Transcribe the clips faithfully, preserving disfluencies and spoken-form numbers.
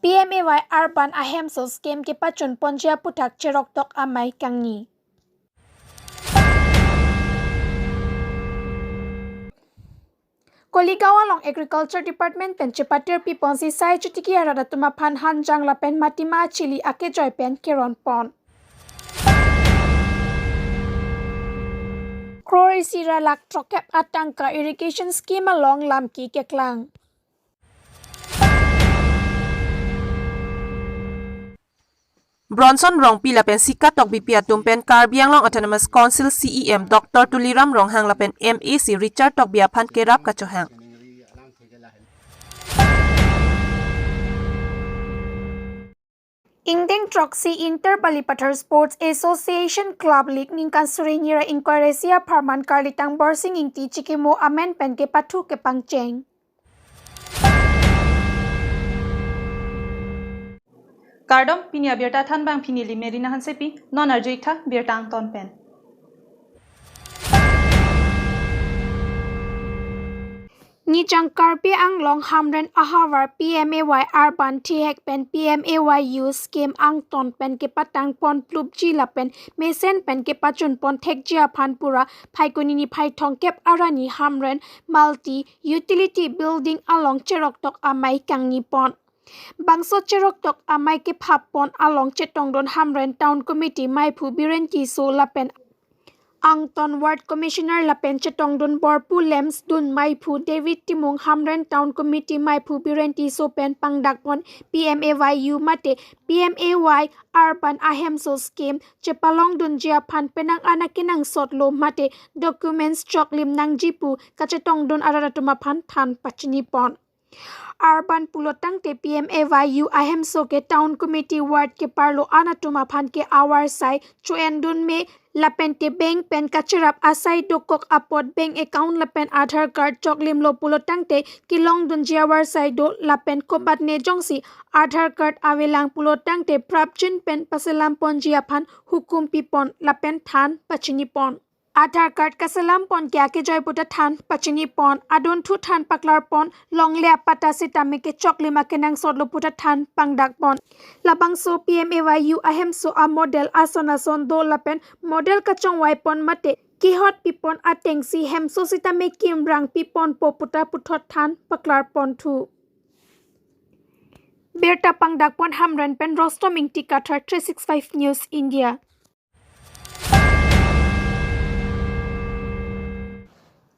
P M A Y Urban Ahemso Scheme kepachun ponji aputhak cheroktok amei kangni. Koligaon along Agriculture Department pen chepatir piponsi sai chotiki arat atum aphan hanjang lapen matima chili akejoi pen keron pon. Crore isi ra lakh throkkep atangka irrigation scheme along lamki keklang. Bronson Rongpi lapen Sika Tokbipi atum pen Karbi Anglong Autonomous Council C E M Doctor Tuliram Ronghang lapen M A C Richard Tokbi aphan kerap kachohang. Ingdeng throksi Inter Balipathar Sports Association Club League ningkan suri hini ra ingkoi ra isi apharman Karlitang Borsing Ingti chikimo amen pen kepathu kepangcheng. Kardom, pini abirta thanbang pini Limerina Hansepi, non arju-ik tha birta angton pen. Nijang Karbi Anglong Hamren ahavar P M A Y Urban Thihek pen P M A Y U scheme angton pen kepatang pon plupji lapen mesen pen kepachun pon thekji aphan pura Phaikuni niphai thomkep arni Hamren Multi Utility Building along cheroktok amei kangni pon. Bangso cheroktok amei kephap pon along chetongdun Hamren Town Committee meiphu Biren Tisso lapen angton Ward Commissioner lapen chetongdun borpu lamps dun meiphu David Timung, Hamren Town Committee meiphu Biren Tisso pen pangdak pon P M A Y U mate P M A Y Urban Ahemso Scheme chepalongdunji aphan penang an akenangsot lo mate documents choklim nangji pu kachetongdun arat atum aphan than pachini pon. Urban pulo tangte P M A Y U Ahemso ke Town Committee, Ward keparlo an atum aphan ke avarsai cho-endun me lapen te bank pen kacherap asai dokok apot bank account lapen Aadhaar card choklim lo pulo tangte kelongdunji avarsai do lapen komatne jongsi Aadhaar card avelang pulo tangte prapjin pen paselam ponji aphan hukum pipon lapen than pachini pon. Aadhaar card kaselam pon ke akejoi puta than pachini pon, adunthu than paklar pon, longle apatta sitame kechoklim akenangsot lo puta than pangdak pon. Labangso P M A Y U Ahemso a model ason ason do lapen model kachongvai pon mate kehot pipon atengsi hemso sitame kimrang pipon po puta puthot than paklar pon thu. Birta pangdak pon Hamren pen Rostom Ingti Kathar, three six five News India.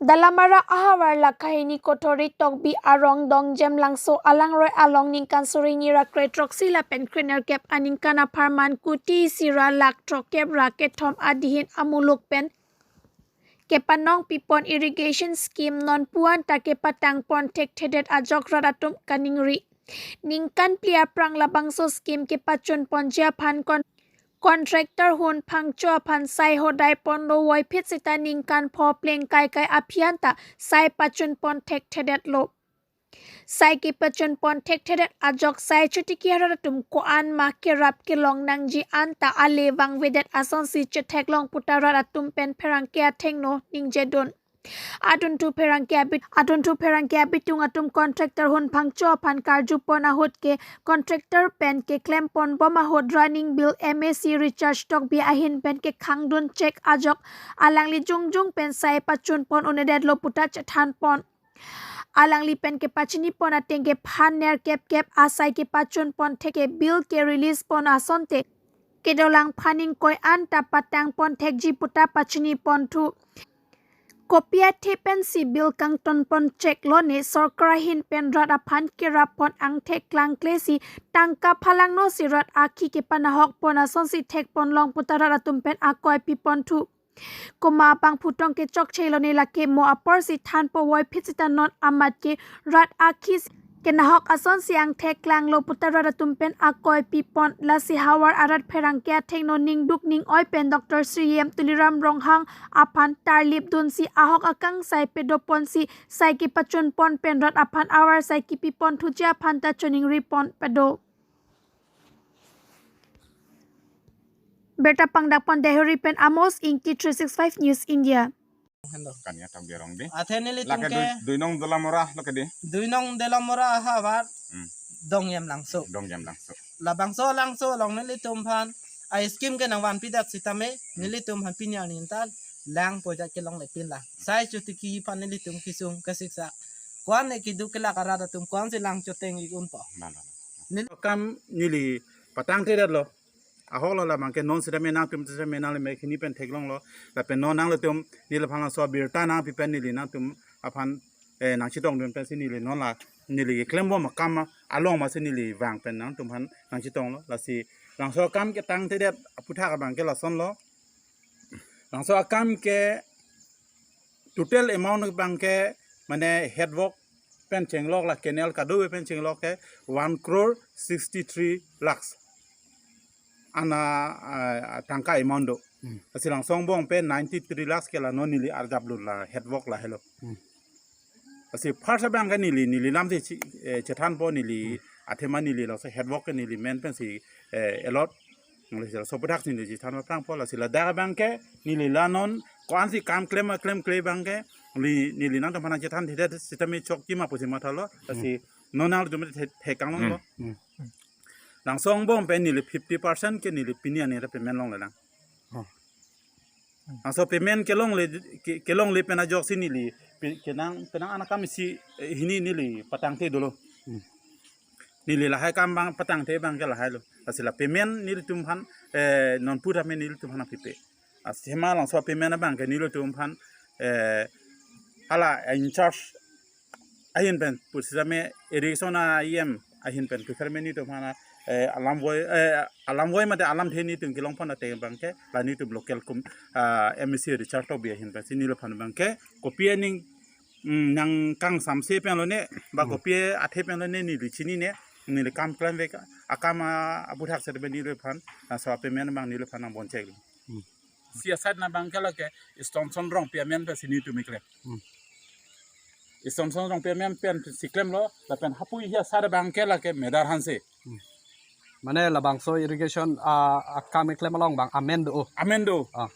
Dalamara ahavar Lakhahini Kothori Tokbi arong Dongjem Langso alangroi along ningkan suri hini ra kre throksi lapen krenerkep aningkan apharman kuti isi ra lakh throkkep ra kethom adihin amuluk pen kepanong pipon irrigation scheme non puan ta kepatang pon thekthedet ajok rat atum kaningri. Ningkan phli aphrang labangso scheme kepachun ponji aphan kon-, contractor hun phangcho aphan sai hodai ponlo, voiphit sita ningkan pho pleng kaikai aphi an ta sai pachun pon thekthedet lo. Sai kepachun pon thekthedet ajok sai chotiki arat atum ko-an ma kerap kelong nangji an ta ale vangvedet asonsi chetheklong puta rat atum pen pherangke athengno ningjedun. Adunthu pherangke abit-, adunthu pherangke abitung atum contractor hun phangcho aphan karju pon ahut ke contractor pen keklem pon bom ahut running bill M A C Richard Tokbi ahin pen kekhangdun chek ajok alangli jongjong pen sai pachun pon un-edet lo puta chethan pon. Alangli pen kepachini pon ateng ke phan nerkep kep asai kepachun pon thek ke bill ke release pon asonte kedolang phan ingkoi an ta patang pon thekji puta pachini pon thu. Kopi athe pensi bill kangton pon chek lo ne sorkar ahin pen rat aphan kerap pon angthek klangkle si tangka phalangno si rat akhi kepanahok pon asonsi thek pon long puta rat atum pen akoi pi pon thu. Komat abangphu tong kechokche lo ne lake mo apor si than po, voiphit sita non amat ke rat akhi kenahok asonsi angthek klanglo puta rat atum pen akoi pi pon. Lasi havar arat pherangke athengno ningduk ning-oi pen Doctor C E M Tuliram Ronghang aphan tarlip dunsi ahok akangsai pedo ponsi sai kepachun pon pen rat aphan avarsai kepi pon thuji aphan ta choningri pon pado. Birta pangdak pon Deihori pen Amos Ingti, three six five News India. Kania tam gerong de. Athe nelitum lake ke dui, dui nong Dalamara lake de. Dui nong Dalamara ahavar. Hmm. Dongyam Langso. Dongyam Langso. Labangso Langso along nelitum aphan a scheme ke nangvanpidet sitame, nelitum aphan pini arni ta langpo ajat kelongle pinlang. Sai Chotiki aphan nelitum kesung kesiksak. Ko-an ne keduk kelak arat atum ko-ansi lang choteng ik unpo. Neli- Kam neli patangtedetlo. Ahok lo labang ke non sitame nangtum sitame nangle me khini pen theklonglo. Lapen non nanglitum neliphan laso abirta nangpi pen neli nangtum aphan, eh, nangchetongdun pensi neli non la neli keklembom akam along masi neli vang pen nangtum aphan nangchetonglo. Lasi Langso akam ketangtedet aputhak abang ke lasonlo. Langso akam ke total amount abang ke mane head work pen chenglok la canal kadokave pen chenglok ke one crore sixty three lakhs. Ana, ah, tangka amount do. Hmm. Lasi Langso angbong pen ninety three lakhs ke la non neli arjaplo la head work lahelo. Hmm. Lasi first abang ke neli, neli lamthe chi-, eh, chethanpo neli, hmm, athema neli laso head work ke neli men pensi, eh, allot. Neli laso aputhak si neli chethan aphrangpo lasi ladak abang ke neli la non ko-ansi kam klem klemkle abang ke neli, neli nangtum aphan nangchethanthedet sitame chokji ma pusi mathalo. Lasi, hmm, non nangtum the, theklonglo. Hmm. Hmm. Langso angbong pen neli fifty percent ke neli pini arni ta payment longlelang. Oh. Laso payment kelongle, ke-, kelongle pen ajoksi neli pe-, kenang, penang anakam isi, eh, hini neli patangte dolo. Hmm. Neli lahai kam abang patangte abang ke lahailo. Lasi la payment nelitum aphan, eh, nonpu tame nelitum aphan nangpipe. Lasi athema Langso payment abang ke nelitum aphan, eh, hala in charge ahin pen pusitame irrigation a-EM ahin pen pusitame nelitum aphan, eh, alam voi, eh, alam voi mate alamthe nelitum kelongpon ateng abang ke la nelitum local kum, ah, MAC Richard Tokbi ahin pensi neliphan abang ke kopi aning, mm, nangkangsamse pen lone ba, hmm, kopi athe pen lone neli chinine, neli kam klemvek akam, ah, aputhak sitame neliphan, ah, laso payment abang neliphan nangboncheklo. Hmm. Si aside na abang ke lake Stonson Rongpi amen pensi nelitum keklem. Hmm. Stonson Rongpi amen pensi klemlo, lapen hapu hi aside abang ke lake Medar Hanse. Hmm. Mane labangso irrigation, ah, akam keklem along abang amen do. Amen do. Ah.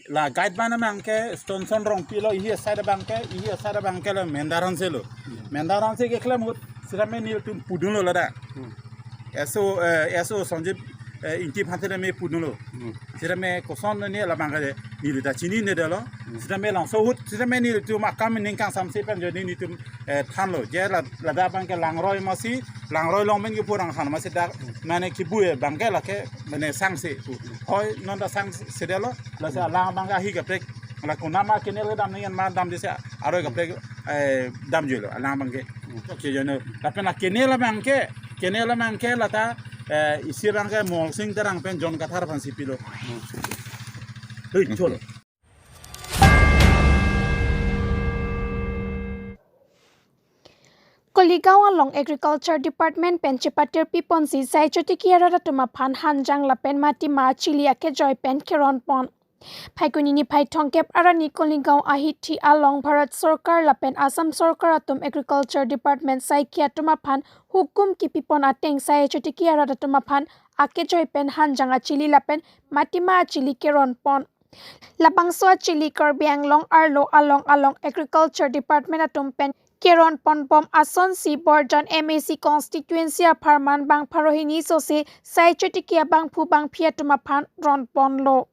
La guide abang abang ke Stonson Rongpi lo, hi aside abang ke, hi aside abang ke lo Medar Hanse lo. Hmm. Medar Hanse keklem ahut sitame nelitum pudunlo ladak. Hmm. S O, eh, S O Sanjib, eh, Ingti aphan sitame pudunlo. Hmm. Sitame koson ne labang ke neli ta chininedetlo. Hmm. Sitame Langso ahut, sitame nelitum akam ningkangsamse pen jodi nelitum, eh, thanlo. Je la, ladak abang ke langroi masi, langroi along pen kepu rang han masi dak, hmm, mane kebu abang ke lake, mane sangse pu. Hmm. Hoi non ta sangsedetlo, lasi, hmm, alang abang ke ahi kaprek, la konama canal kedam nangji ma damdesi aroi kaprek, eh, damjuilo, alang abang ke. Hmm. Oke, jono. Lapen la canal abang ke, canal abang ke lata, eh, isi abang ke Molsing Terang pen John Kathar aphansi pilo. Hmm. Hei, cholo. Koligaon along Agriculture Department pen chepatirpiponsi Sai Chotiki arat atum aphan hanjang lapen matima achili akejoi pen keronpon. Phaikuni niphai thomkep arni Koligaon ahithi along Bharat Sorkar lapen Assam Sorkar atum Agriculture Department saikhi atum aphan hukum kepipon ateng Sai Chotiki arat atum aphan akejoi pen hanjang achili lapen matima achili keronpon. Labangso achili Karbi Anglong arlo along along Agriculture Department atum pen keronponbom asonsi Borjan MAC constituency apharman bang pharo hini sose Sai Chotiki abangphu bangphi atum aphan ronponlo.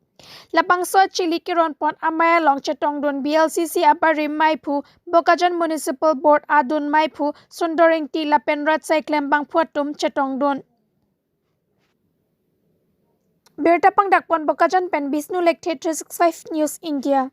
Labangso achili keronpon amei along chetongdun BLCC abarim meiphu, Bokajan Municipal Board adun meiphu Sundor Ingti lapen rat saiklem bangphu atum chetongdun. Birta pangdakpon Bokajan pen Bishnu Lekthe, three six five News India.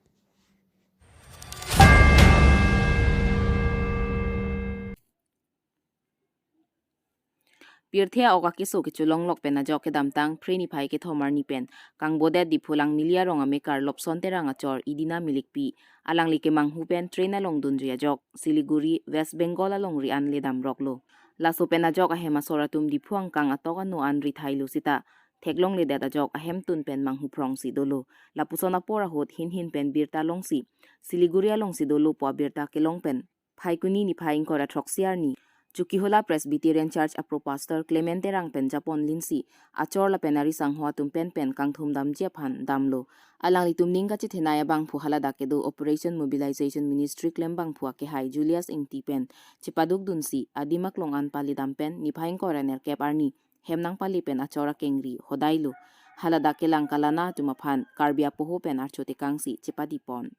Pirthe a-ok akeso kecholonglok pen ajok kedamtang Phre niphai kethom arni pen kangbodet Diphu Langmili arong amekar Lobson Terang achor Idina Milikpi alangli kemanghu pen train along dunri ajok Siliguri, West Bengal alongri an le damroklo. Laso pen ajok ahem asor atum Diphu angkang atok ano an ri thailo sita theklongledet ajok ahemtun pen manghuphrongsi dolo. Lapuson apor ahut hinhin pen birta longsi Siliguri alongsi dolo pu abirta kelong pen Phaikuni niphai ingkoi ra throksi arni Chokihola Presbyterian Church apro Pastor Clement Terang pen japon linsi, achor lapen ari sangho atum pen pen kangthum damji aphan damlo. Alanglitum ning kachethenei abangphu haladak kedo Operation Mobilization Ministry klembangphu akehai Julius Ingti pen chepadukdunsi, adim aklong an pali dam pen niphai ingkoi ra nerkep arni hem nangpali pen achor akengri hodai lo. Haladak kelang kalana atum aphan Karbi apoho pen archo tekangsi chepadipon.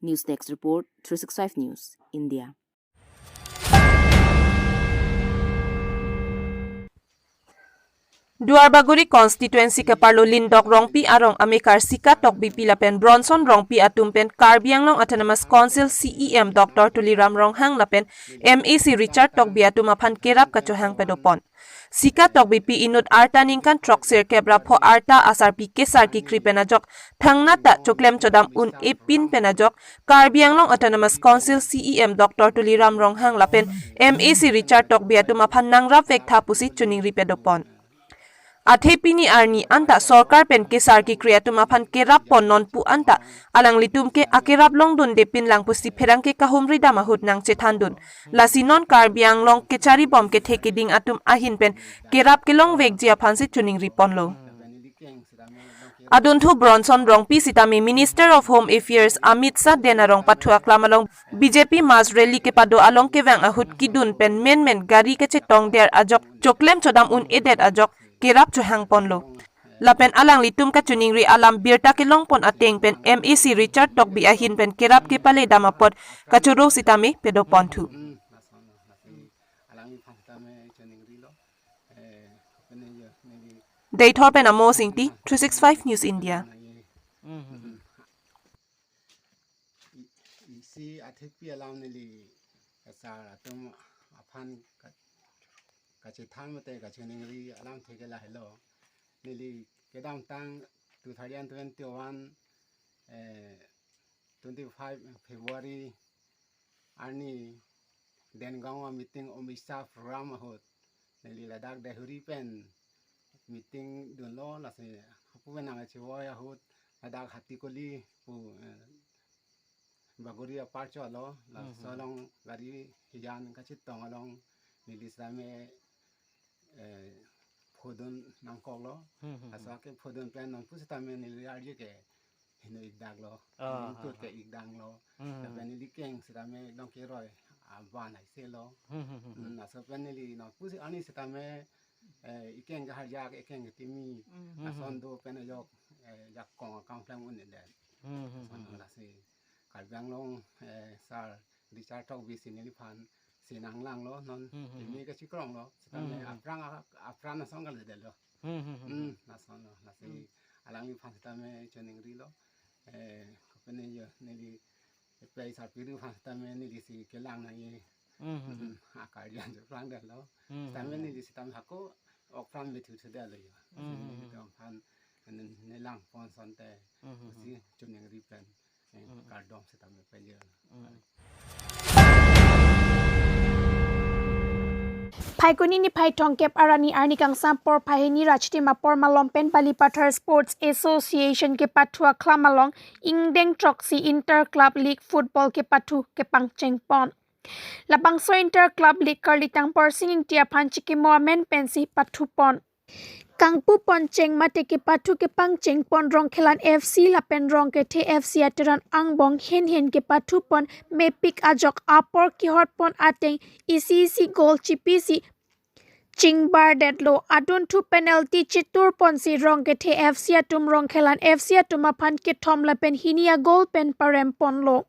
News Desk Report, three six five News, India. Duarbagori constituency keparlo Lindok Rongpi arong amekar Sika Tokbipi lapen Bronson Rongpi atum pen Karbi Anglong Autonomous Council C E M Doctor Tuliram Ronghang lapen M A C Richard Tokbi atum aphan kerap kachohang padopon. Sika Tokbipi inut arta ningkan throksi kep ra pho arta asarpi kesar kekri pen ajok, thangnat ta choklem chodam un-e pin pen ajok, Karbi Anglong Autonomous Council C E M Doctor Tuliram Ronghang lapen M A C Richard Tokbi atum aphan nangrap vektha pusi choningri padopon. Athe pini arni anta sorkar pen kesar kekri atum aphan kerap pon non pu anta alanglitum ke akerap longdunde pinlang pusi pherangke kahumri dam ahut nangchethandun. Lasi non Karbi Anglong kecharibom kethe keding atum ahin pen kerap kelongvekji aphansi choningri ponlo. Adunthu Bronson Rongpi sitame Minister of Home Affairs Amit Shah den arong pathu aklam along B J P mass rally kepado along kevang ahut kedun pen menmen gari kachetongder ajok, choklem chodam un-edet ajok kerap chohang ponlo. Lapen alanglitum kachoningri alam birta kelong pon ateng pen M A C Richard Tokbi ahin pen kerap kepale dam apot kachoro sitame padopon thu. Deithor pen Amos Ingti, three six five News India. I-, isi athekpi alam neli kasar atum aphan ka-, kachethan mate kachiningri alam theke lahelo. Neli kedamtang two thousand twenty-one, eh, twenty-five February arni Dengaon a-meeting Omisa program ahut neli ladak Dehuri pen meeting dunlo, lasi hapu pen nangchevoi ahut ladak Hatikoli pu, eh, Bagori apar cholo, laso along gari hijan kachetong along neli sitame, eh, phodun nangkoklo. Laso ke phodun pen nangpu sitame neli arje ke heno ikdaklo, ah, ningtut ke ikdaklo. Lapen neli keng sitame long keroi aban aiselo. Hmm, laso pen neli nangpu si ani sitame, eh, ikeng kaharjak, ikeng ketimi. Lason do pen ajok, eh, jakong akam klem un-edet. Lason lasi Karbi Anglong, eh, sar Richard Tokbi si neliphan si nanglanglo non, timi kachikronglo sitame aphrang a-, apran asong kaledetlo. Hmm, lasonlo, lasi alangliphan sitame choningrilo. Eh, kopine jo neli epei sarpi ru aphan sitame neli si kelang nangji. Hmm, akarjan jo plang detlo. Sitame neli sitame hako okpran methu thu detlo jo. Neli dong phan ne, nelang pon sonte. Si choningri pen, eh, kardom sitame pejelo. Phaikuni niphai thomkep arni arni kangsam porphai hini Rajdim apor malom pen Balipathar Sports Association kepathu aklam along ingdeng throksi Inter Club League Football kepathu kepangcheng pon. Labangso Inter Club League karlitang Borsing Ingti aphan chikimo amen pensi pathu pon. Kangpu poncheng mate kepathu kepangcheng pon Rongkhelan F C lapen Rongkethe F C ateran angbong henhen kepathu pon mepik ajok apor kehot pon ateng isi isi goal chipisi chingbar detlo. Adunthu penalty chitur ponsi Rongkethe F C atum Rongkhelan F C atum aphan kethom lapen hini a-goal pen parem ponlo.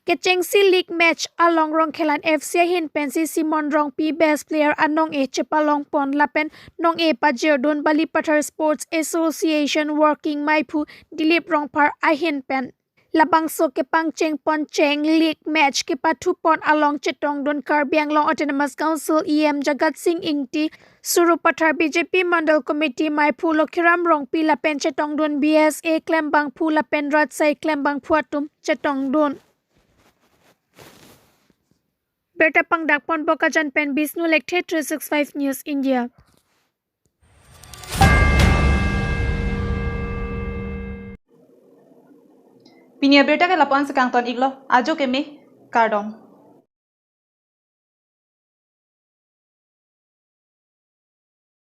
Kechengsi league match along Rongkhelan F C ahin pensi Simon Rongpi best player anong-e chepalong pon lapen nong-e pajirdun Balipathar Sports Association working maiphu Dilip Rongphar ahin pen. Labangso kepangcheng poncheng league match kepathu pon along chetongdun Karbi Anglong Autonomous Council E M Jagat Sing Ingti, Sarupathar B J P Mandal Committee maiphu Lokhiram Rongpi lapen chetongdun B S A klembangphu lapen Ratsai klembangphu atum chetongdun. Birta pangdak pon Bokajan pen Bishnu Lekthe, three six five News India. Pini abirta ke lapu-an si kangton iklo, ajo keme, kardom.